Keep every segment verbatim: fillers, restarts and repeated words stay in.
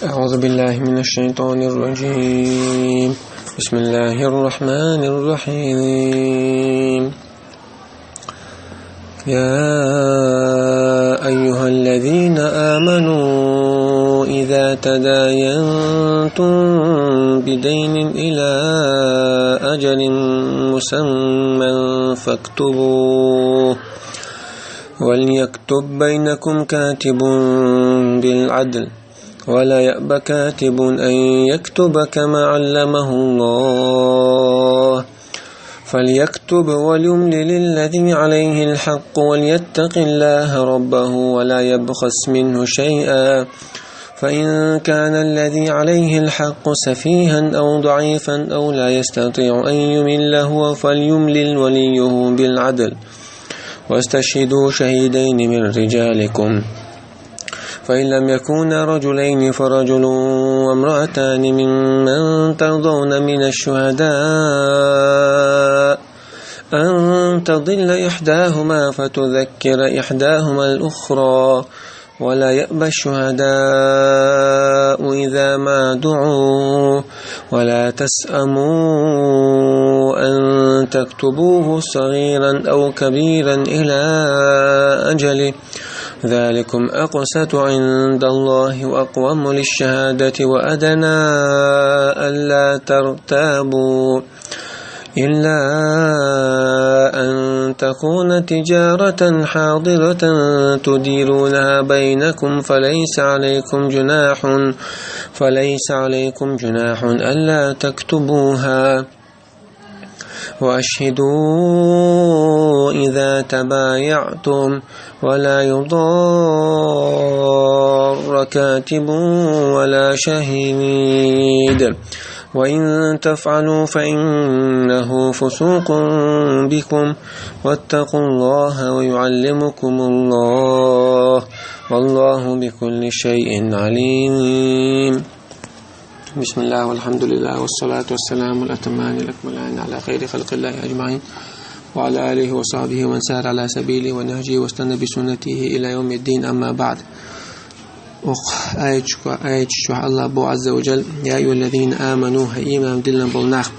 أعوذ بالله من الشيطان الرجيم. بسم الله الرحمن الرحيم. يا أيها الذين آمنوا إذا تداينتم بدين إلى أجل مسمى فاكتبوه، وليكتب بينكم كاتب بالعدل، ولا يأب كاتب أن يكتب كما علمه الله، فليكتب وليملل الذي عليه الحق وليتق الله ربه ولا يبخس منه شيئا، فإن كان الذي عليه الحق سفيها أو ضعيفا أو لا يستطيع أن يمل هو فليملل وليه بالعدل، واستشهدوا شهيدين من رجالكم، فإن لم يكونا رجلين فرجل وامرأتان ممن ترضون من الشهداء أن تضل إحداهما فتذكر إحداهما الأخرى، ولا يأب الشهداء إذا ما دعوا، ولا تسأموا أن تكتبوه صغيرا أو كبيرا إلى أجله، ذلكم أقسط عند الله وأقوم للشهادة وأدنى ألا ترتابوا، إلا أن تكون تجارة حاضرة تديرونها بينكم فليس عليكم جناح، فليس عليكم جناح ألا تكتبوها، وأشهدوا إذا تبايعتم، ولا يضار كاتب ولا شهيد، وإن تفعلوا فإنه فسوق بكم، واتقوا الله ويعلمكم الله، والله بكل شيء عليم. بسم الله والحمد لله والصلاة والسلام الأتمان الأكملان على خير خلق الله أجمعين، وعلى آله وصحبه ومن سار على سبيله ونهجه واستنى بسنته إلى يوم الدين، أما بعد. Ох, аятчу, аятчу Аллах бу азза ва джал: يا أيها الذين آمنوا, хӀай иман диллина бола нах,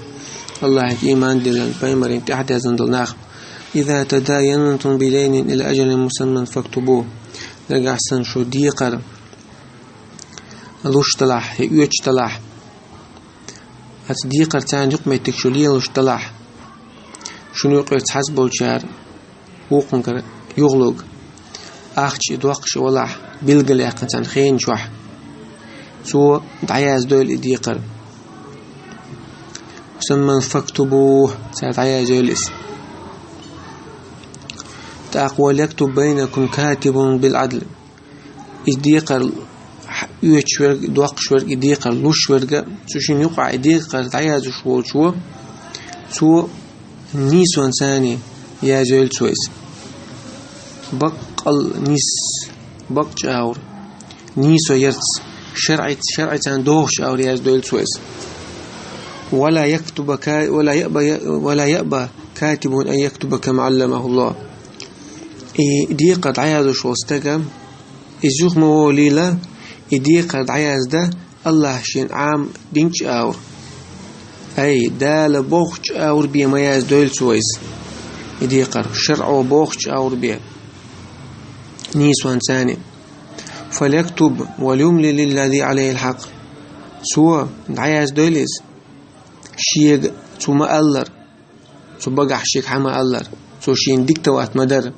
Аллахьа иман диллина, пайхамарна тӀаьхьа дезна дола нах, إذا تداينتم بدين إلى أجل مسمى فاكتبوه. Нагахь санна шу декхар луш далахь, хӀе оьцуш далахь, аца декхар царна юкъаметтиг шу лелалуш далахь, шуна юкъера цхьацца болчара вукхунгара юхалург ахча доккхуш валахь, билгалъяьккхина царна хенан чохь, цо дӀаяздойла и декхар. مسمى فاكتبوه, цара дӀаяздойла иза. ТӀаккха وليكتب بينكم كاتب بالعدل. И декхар оьцуш верг, доккхуш верг, и декхар луш верг, цу шина юкъахь и декхар дӀаяздеш волчо, цо нийсонца яздойла цо иза. Баккъал нийса, бакъ чӀагӀар, нийсо ярца, шарӀиц-, шарӀаца догӀучу чӀагӀар яздойла цо иза. ولا يكتب كا-, ولا يأب، ولا يأب كاتب أن يكتب كما علمه الله. И декхар дӀаяздеш волу стага, иза юха ма волийла, и декхар дӀаязда Аллахьа шена Ӏама динчу агӀор. Ай, Дала бохучу агӀор бен ма яздойла цо иза. И декхар, шарӀо бохучу агӀор бен. Нийсонца. فليكتب وليملل الذي عليه الحق. Цо дӀаяздойла иза. Шега цо ма-аллара. Цу багахь шега хьан ма-аллара. Цо шена диктовать ма дара.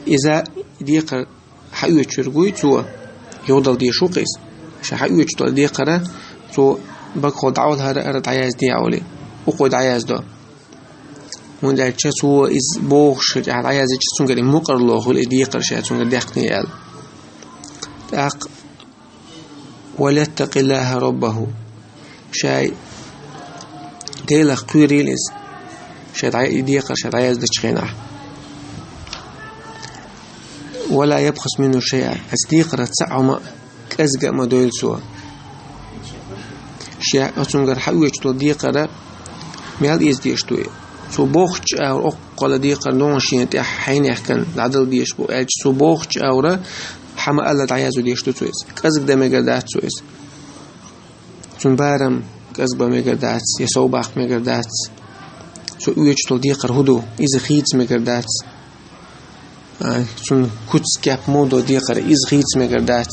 Иза декхар хьаоьцуш верг вуй цо, юхадала дезаш ву-кх иза. Ша хьаоьцуш долу декхар цо багахула дӀавалахьара, ара дӀаязде олий, укхо дӀаяздо. ХӀунда аьлча цо иза бохуш тӀехь дӀаяздича, цуьнгара и мукъарло хуьлу и декхар ша цуьнгара даьккхина аьлла. ТӀаккха وليتق الله ربه. Ша Делах кхоьрийла иза. Ша дӀа-, и декхар ша дӀаяздечу хенахь. ولا يبخس منه شيئا. Аса декхарах цхьа а хӀума кӀезга а ма дойла цо. Ша оцуьнгара хьаоьцуш долу декхар мел эца дезаш ду и. Цо бохучу агӀор, оккхула декхар ногӀан шена тӀехь хьайнехкан дӀадала дезаш бу аьлча, цо бохучу агӀор Амма Алла дӀаязду деш ду цо иза. КӀезига дан мегар дац цо иза. Цун барам кӀезига бан мегар дац, я сов баккха мегар дац. Цо оьцуш долу декхар хӀун ду, иза хийца мегар дац. А, цун куц кеп муха до декхар, иза хийца мегар дац.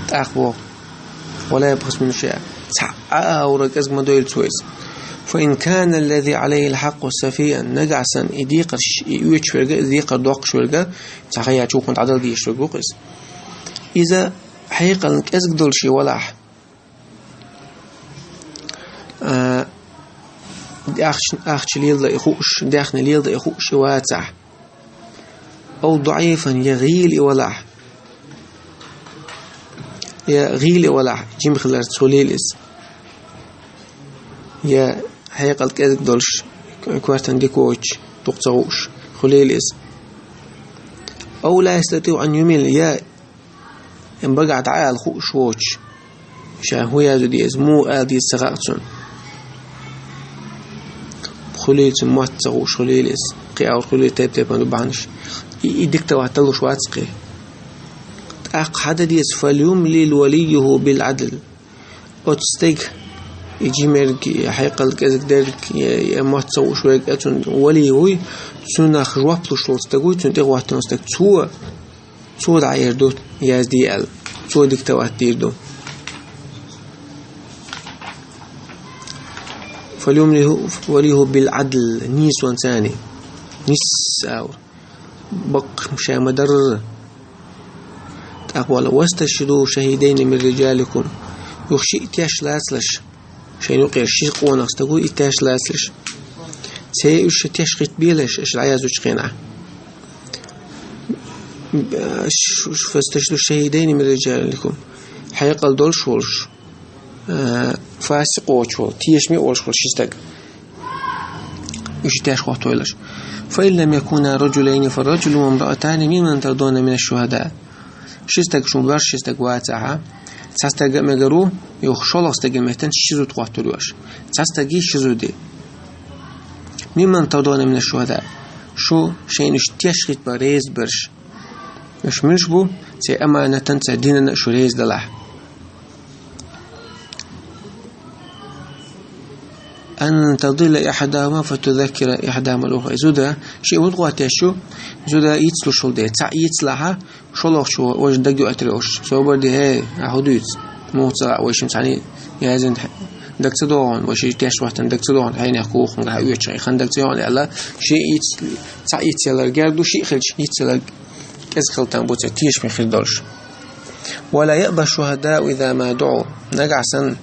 ТӀаккха боху: «Ва ла ябхас минху шайъан». Цхьа а аура кӀезиг ма дойла цо иза. «Фа ин кана аллази алайхил хьакъкъу сафиан». Нагахь санна и декхар ш-, и оьцуш верг, и декхар доккхуш верг, цхьа хьаяьчу хӀуманна дӀадала дезаш верг ву-кх иза. Иза хьекъална кӀезиг долуш и валахь, а, ахча, ахча леладан и хууш, даьхни леладан и хууш и вацахь. Ав даӀифан, я гӀийла и валахь. Я гӀийла и валахь, жима хиларца хуьлийла иза. Я хьекъал кӀезиг долуш, коьртана дика воцуш, дукха ца хууш, хуьлийла иза. Ав ла ястатиъу ан юмилла, я багахь дӀаала хууш воцуш, ша хӀун язду деза, муха ала деза ца хаьа цунна. Хуьлийла цунна мотт ца хууш, хуьлийла иза. Кхин а хуьлийла тайп-тайпана ду бахьанаш. И, и диктовать далуш вац кхин. ТӀаккха хӀун дан деза: «Фальюмлил валийюху бил Ӏадл». Оцу стеган, и жимерг, и хьекъал кӀезиг дерг, я, я мотт ца хууш верг, я цуьнан валий вуй, цунах жоп луш волу стаг вуй, цунна тӀехӀоттийна стаг, цо, цо дӀаэр ду, язде аьлла, цо диктовать дийр ду. «Фальюмлил валийюху бил Ӏадл», нийсонца царна. Нийса аура. Баккха ша ма-дарра. ТӀаккха вала: «Васташхиду шахидайни мин риджаликум». Юха шиъ теш лацалаш. Шайна юкъера ши къонах стаг ву, и теш лацалаш. Церан уьш теш хӀиттабелаш, аша дӀаяздечу хенахь. Ш-, ш-, «Фасташхиду шахидайни мин риджаликум». Хьекъал долуш волуш, а, фасикъ воцуш волу, тешаме а волуш волу ши стаг. Уьш теш хӀоттавелаш. «Фа ин лам якуна раджулайни, фа раджулун ва мраатани мимман тардавна мина шшухӀадаъ». Ши стаг шун боьрша ши стаг вацахь, цхьа стаг а мегар ву, юха шолгӀа стеган меттана ши зуда хӀоттор ю аша. Цхьа стаге, ши зуде. «Мимман тардавна мина шшухӀадаъ». Шу шайна уьш теш хӀиттабан реза берш. Уьш муьлш бу? Церан аманатан, церан динан шу реза далахь. «Ан тадилла ихьдахума фатузаккира ихьдахумал ухра». И зуда, шиъ хӀунда гӀоттеш ю? Зуда йицлуш хилла дела, цхьаъ йицлахь, шолгӀачо важа дага йоуьйтур йолуш. Собар де, хӀей, ахь хӀун дуьйцу? Муха ца хаьа, вайшимма цхьаьна яздина, дага ца догӀу хьуна, вайшиъ теш хӀоттийна дага ца догӀу хьуна, хьенех куханга хьан оьцуш хьан дага ца йогӀу аьлла, шиъ йиц-, цхьаъ йицъялар герга ду, шиъ хилча йицъялар кӀезиг хила там бу церан тешаме хир долуш. «Ва ла яъба шшухӀадаъу иза ма дуӀу». Нагахь санна,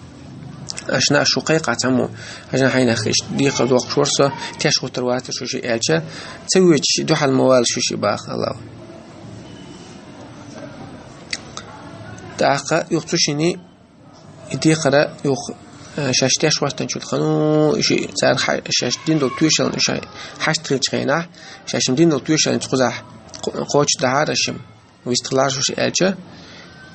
аша нах шу кхайкхахь цхьаммо, аша хьайнах иштта декхар доккхуш вара со, теш хӀуттур вацара шу шиъ аьлча, ца воьдуш дуьхьал ма вала шу шиъ боху Аллахо. ТӀаккха юха цу шинна и декхар юха, э, шаьш теш хӀоттийначул тӀаьхьа, ну, и шиъ цара хьа-, шаьш дина долу тоьшаллина, ша хьашт хилчу хенахь, шаьш дина долу тоьшаллина кхузахь кхо-, кхочушдахьара шимма. Вистхилара шу шиъ аьлча,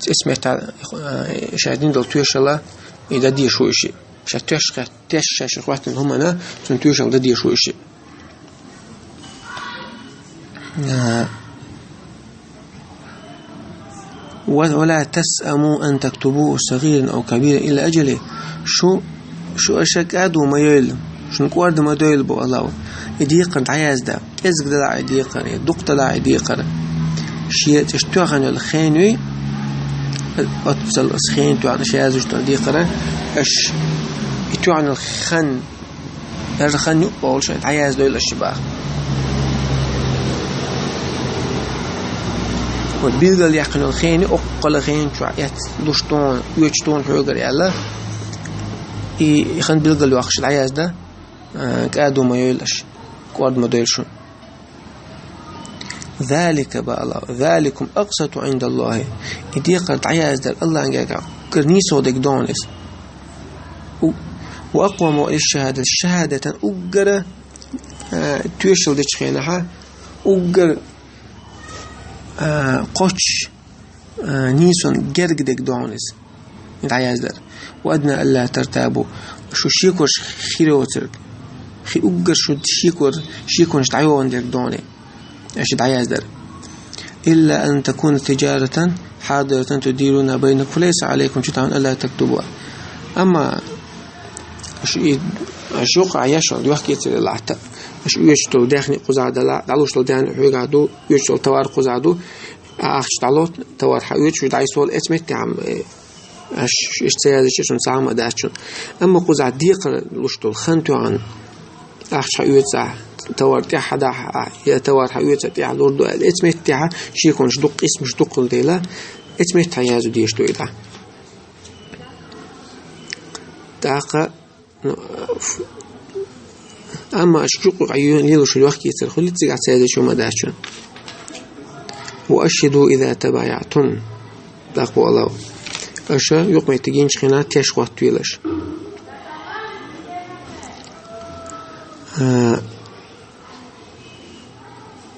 цӀе меттахь, э, шаьш дина долу тоьшалла и дан дезаш ву и шиъ. Шаьш теш хет-, теш шаьш хӀоттийна хӀуманна, цунна тоьшалла дан дезаш ву и шиъ. А, «Ва, ва ла тасъаму ан тактубуху сагӀиран ав кабиран ила аджалихи». Шу, шу аша кӀадо ма йойла, шуна кӀорда ма дойла боху Аллахо. И декхар дӀаязда, кӀезиг далахь и декхар, я дукха далахь и декхар. Шен цӀе тоьхна йолу хен юй, оццул аса хен тоьхна ша яздеш долу декхар, аша и тоьхна йолу хан, ХӀара хан ю олуш, дӀаяздойла аша боху. Вай билгал яьккхина йолу хен ю, оккхала хен чохь эцна луш тхуна, оьцуш тхуна хьоьгара аьлла. И, и хан билгал йоккхуш дӀаязда, а, кӀадо ма йойла аша, кӀорда ма дойла шуна. «Залика», боху Аллахо, «заликум акъсату Ӏиндаллахи». И декхар дӀаяздар Аллахьан гергахь уггар нийсо дерг ду хьуна иза. У-, «ва акъваму лишшахӀадати», шахӀадатан уггара, а, тоьшалла дечу хенахьа, уггар, а, кхоччуш, а, нийсонна герга дерг ду хьуна иза. ДӀаяздар. «Ва адна алла тартабу». Шу шеконаш хир йоцург. Хи уггар шу шекор-, шеконаш дӀайогӀун дерг ду хьуна. Аша дӀаяздар. إلا أن تكون تجارة حاضرة تديرون بينكم فليس عليكم جناح ألا تكتبوها. Амма аша и, аша юкъе Ӏа еш йола йохк-эцар латта, аша оьцуш дола даьхни кхузахь дала, дӀалуш дола даьхни хьоьгахь ду, оьцуш дола товар кхузахь ду, а ахча дӀало, товар хьаоьцуш, дӀайсолу эцметта хьама, э, аша иштта ца яздича, шуна цхьа хӀума а дац шуна. Амма кхузахь декхар луш долу хан тоьхна, ахча хьаоьцу ахь, товар тӀехь хьадахь ахь, я товар хьаоьцу тӀехь лур ду аьлла, эцметта шеконаш дукха, къисмаш дукха хилла дела, эцметта язду дезаш ду и дӀа. ТӀаккха, ну, ф-, амма аша юкъа Ӏа ю-, лелош йолу йохк-эцар хуьлий, цигахь ца яздича хӀума дац шуна. وأشهدوا إذا تبايعتم. ТӀаккха боху Аллахо. Аша юкъаметтиг йинчу хенахь теш хӀоттавелаш. А,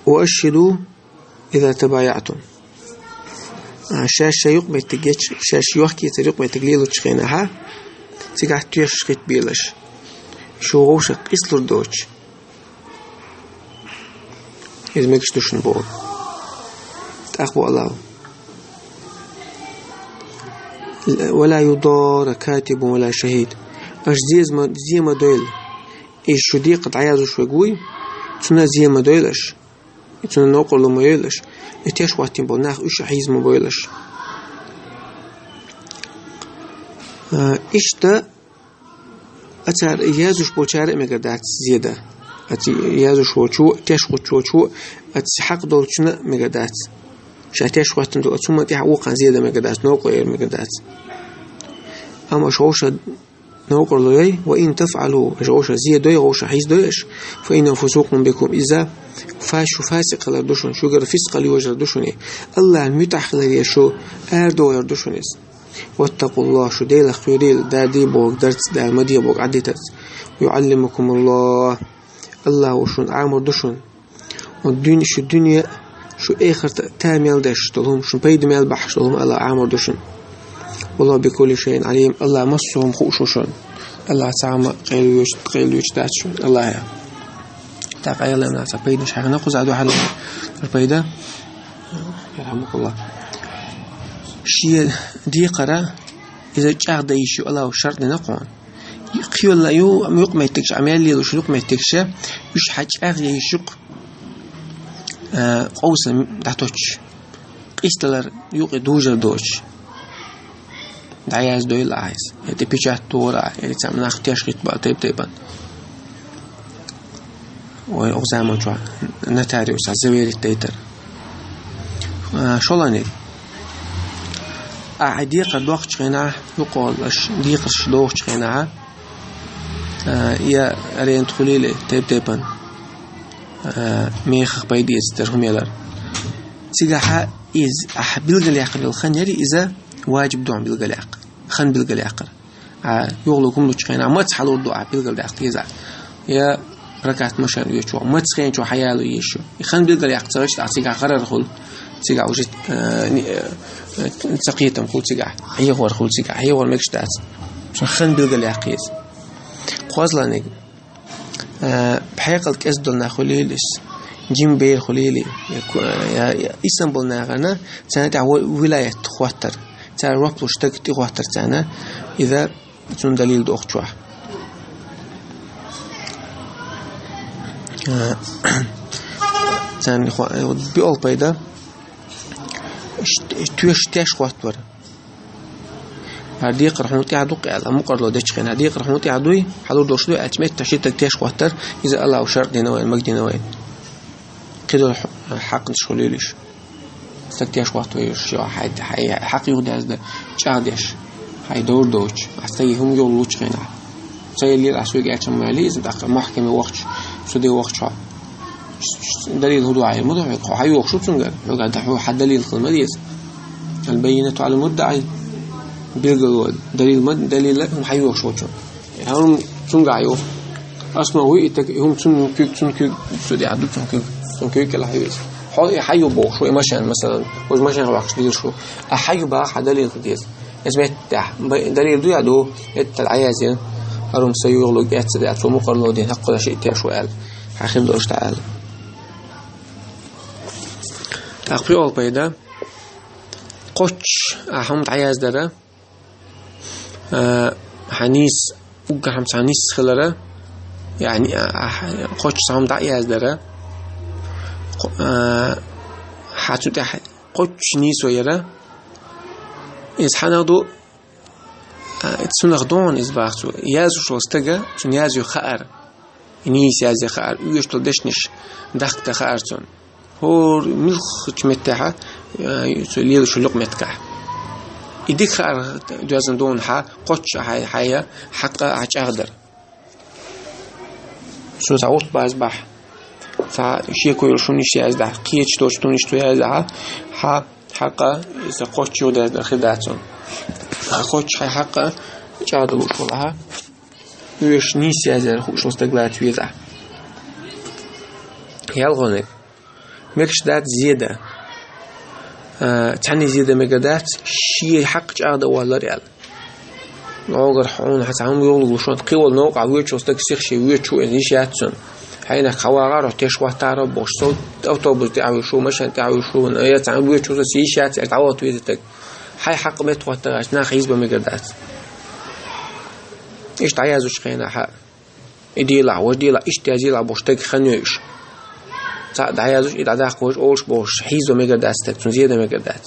وأشهدوا إذا تبايعتم. А, шаьш шайн юкъаметтиг ечу, шаьш йохк-эцар юкъаметтиг лелочу хенахь, цигахь тешаш хӀиттабелаш. Шу вовшах къийсалур доцуш. Иза мегаш ду шуна боху. ТӀаккха боху Аллахо. ولا يضار كاتب ولا شهيد. Аша зеза ма, зе ма дойла. Иза шу декхар дӀаяздеш верг вуй, цунна зе ма дойла аша. И цунна новкъарло ма йойла аша. И теш хӀоттийна болу нах уьш а хьийза ма бойла аша. А, иштта а цара, и яздеш болчара а мегар дац зе дан. Оцу яздеш волчо а, теш хӀоттош волчо а, оцу хьакъ долчунна а мегар дац. Ша теш хӀоттийна долу оцу хӀуманна тӀехь вукхунна зе дан мегар дац, новкъарло ян мегар дац. Амма аша вовшах новкъарло йой, وإن تفعلوا, аша вовшах зе дой, вовшах хьийза дой аша, فإنه فسوق بكم, иза фаш-, фасикъ хилар ду шуна, шуьгара фискъалла йожар ду шуна. Аллахьна муьтӀахь хиларе шу арадохур ду шуна иза. واتقوا الله, шу Делах кхоьрийла, Дала де бохург дарца, Дала ма де бохург Ӏадитарца. ويعلمكم الله, Аллахо шуна Ӏамор ду шуна. Шу дуьне, шу дуьне, шу эхарт а тамехь деш долу хӀума, шун пайда мел бахьаш долу хӀума Аллахо Ӏамор ду шуна. والله بكل شيء عليم, Аллахо массо а хӀума хууш ву шуна. Аллахо цхьа хӀума къайла воьдуш, къайла воьдуш дац шуна, Аллахьа. ТӀаккха Ӏелам наха цхьа пайданаш хьаьхна кхузахь дуьхьал, хӀара пайда. يرحمك الله. Шен декхар, иза чӀагӀдан йиш ю Аллахо шарт дина кхунна. Кхин йолу ю-, юкъаметтигаш, Ӏа мел лелош юкъаметтигаш, уьш хьан чӀагӀъян йиш ю-кх, а, къовсам дӀатоттуш, къийсадалар юкъе дужур доцуш. ДӀаяздойла ахь иза, я тӀе печать тохур ахь, я цхьа нах теш хӀиттабан тайп-тайпана. Вай оха заманчохь нотариусехь заверить дайтар. А, шолгӀаниг. Ахь декхар доккхучу хенахь, юкъа волуш, декхарш дохучу хенахь, а, я аренда хуьлийла, тайп-тайпана, а, мехах пайда эца дара хӀума ялар. Цигахь иза ахь билгалъяьккхина йолу хан яра иза, важиб ду хьуна билгалъяккха. Хан билгалъяккхар. А, юхалург хӀума лучу хенахь, маца хьалур ду ахь билгалдаьккха деза. Я прокат машен оьцуш ву, маца хенахь хьаяло езаш ю. И хан билгалъяккха ца гӀерташ, ахь цигахь гӀарар хуьлу, цигахь уже, э, ни-, э, ца кхетам хуьлу цигахь, хьехор хуьлу цигахь, хьехор мегаш дац. Шун хан билгалъяккха еза. КхозлагӀниг. Э, пхьекъал кӀезиг долу нах хуьлийла иза, жима бер хуьлийла, я ку-, я, я исам болу нахана, царна тӀехь ва-, вилаят хӀоттар, цара жоп луш стаг тӀехӀоттар царна, иза цунна далил ду охчохь. Э, царна хо-, э, биъолгӀа пайда, ш-, тоьш теш хӀоттавар. ХӀара декхар хьуна тӀехь ду-кх аьлла, мукъарло дечу хенахь, хӀара декхар хьуна тӀехь дуй, хьалур долуш дуй аьлча, меттахь ши стаг теш хӀоттар, иза Аллахо шарт дина вайна, магадина вайна. Кхидолу хьакъ деш хуьлийла уьш. Стаг теш хӀоттавеш, йо, хьайн, хьайн хьакъ юхадерзадан чӀагӀдеш, хьайн довр доцуш, ахь стаге хӀума юхалучу хенахь. Ца еллера ахь соьга аьлча ма ваьллий иза, тӀаккха махкаме вахча, суде вахча хьо. Далил хӀун ду хьан, ма ду хьоьга, хьо хьайохуш ву цуьнгара, хьоьга хьо хьан далил хила ма деза. البينة على المدعي. Билгало далил ма, далил хӀума хьайохуш волчунна. ХӀара хӀума цуьнгахь ю. Ас ма вуй и стаг, и хӀума цуьнан куьг, цуьнан куьг, суде хьан ду цуьнан куьг, цуьнан куьг кӀелахь ю иза. Хьо и хьан ю бохуш ву, и машен, масалан, вуьш машен ваккхаш дезаш ву. Ахь хьан ю боху хьан далил хила деза. Иза меттехь, бай-, далил ду я ду, эттал Ӏаязйина, хӀара хӀума сан юхалург эцна дац, цо мукъарло дина хӀокху шиъ теш ву аьлла, хьан хир долуш дӀа аьлла. ТӀаккха пхиъолгӀа пайда. Кхоччуш а хӀама дӀаяздара, а, хьа нийса, уггар хӀама цхьа нийса хилара, яъни, а, а, кхоччуш цхьа хӀама дӀа а яздара, кхо-, а, хьа цу тӀехь кхоччуш нийсо яра, иза хьанах ду, а, цунах догӀун иза бах цо. Язвуш волу стага, цунна язйо хаар. Нийса язъян хаар, оьшуш долу дешнаш дахка дан хаар цунна. ХӀора муьлххачу меттехь а, э, цу лелаш йолу юкъаметтигехь. И дика хаар доьзна дуьйна хьан кхоччуш а хьан, хьан я, хьакъ а хьан чӀагӀдар. Цо цхьа гӀуллакх базбахь, цхьа шеко йолуш хӀуманаш яздахь, кхеташ доцуш хӀуманаш цо яздахь, хьан хьакъ а иза кхоччуш юхадерзар хир дац цунна. Хьан кхоччуш хьан хьакъ а чӀагӀдан лууш валахь, оьшуш нийса язъяр хууш волу стаг лаца везахь. ЯлхолгӀаниг. Мегаш дац зедан. А, цхьанне зедан мегар дац, шен хьакъ чӀагӀдан валлар аьлла. Логар хьуна хьан цхьа хӀума юхалуш ван, кхин волу новкъахь воьдуш волу стаг сиха шен воьдуш ву, иза йиш яц цунна. Хьайнах хьан вагӀахь а, теш хӀоттахь а бохуш, со автобус тӀехь вуьйш ву, машен тӀехь вуьйш ву, я цхьа хӀума воьдуш ву, со йиш яц, аьлла, дӀавахта веза стаг. Хьайн хьакъ меттахӀоттаьхча, нах хьийзабан мегар дац. Иштта дӀаязвучу хенахь, и делахь, важа делахь, иштта язъелахь бохуш, стаг хан йойуш. Цхьаъ дӀаязвуш, и дӀадаккха важа олуш бохуш, хьийзабан мегар дац стаг, цунна зедан мегар дац.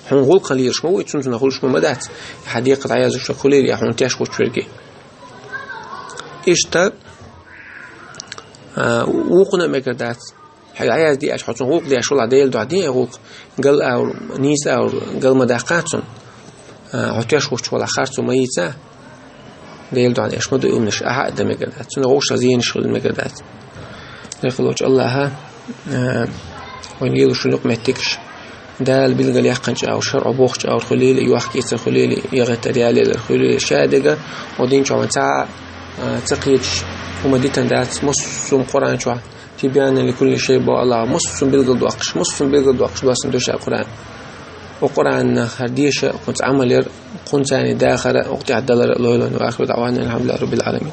Хьуна гӀуллакх лелаш ма ву, цунна цунах хуьлуш ма дац. Я хьан декхар дӀаязвуш хуьлийла, я хьуна теш хӀуттуш верг. Иштта, а, вукхунна а мегар дац. Хьайга дӀаяздеш, хьо цунна гӀуллакх деш валахь, Делан дуьхьа де и гӀуллакх. Гал агӀор, нийса агӀор, гал ма даккха цунна. А, хьо теш хӀуттуш валахь, харцо ма йийца. Делан дуьхьа деш ма ду и хӀуманаш, ахьа а дан мегар дац. Цунна вовшах зенаш хила мегар дац. Декъалволчу Аллахьа, а, вайн лелаш йолу юкъаметтигаш Дала билгалъяьккхинчу агӀор, шарӀо бохучу агӀор хуьлийла, йохк-эцар хуьлийла, ягӀийтар ялелар хуьлийла, ша дерг а, о динчохь вайн цхьа а, а, ца кхеташ хӀума дитина дац, массо а Къуръан чохь, «Тибяна ликулли шай» боху Аллахьа, массо а билгалдоккхуш, массо а билгалдоккхуш доссина ду ша Къуръан. О Къуръанна хӀара деша, кхунца Ӏамал яр, кхунца дахар, оха тӀехь далар лойла. Ва ахиру даъвана анил хьамдулиллахи раббил Ӏаламин.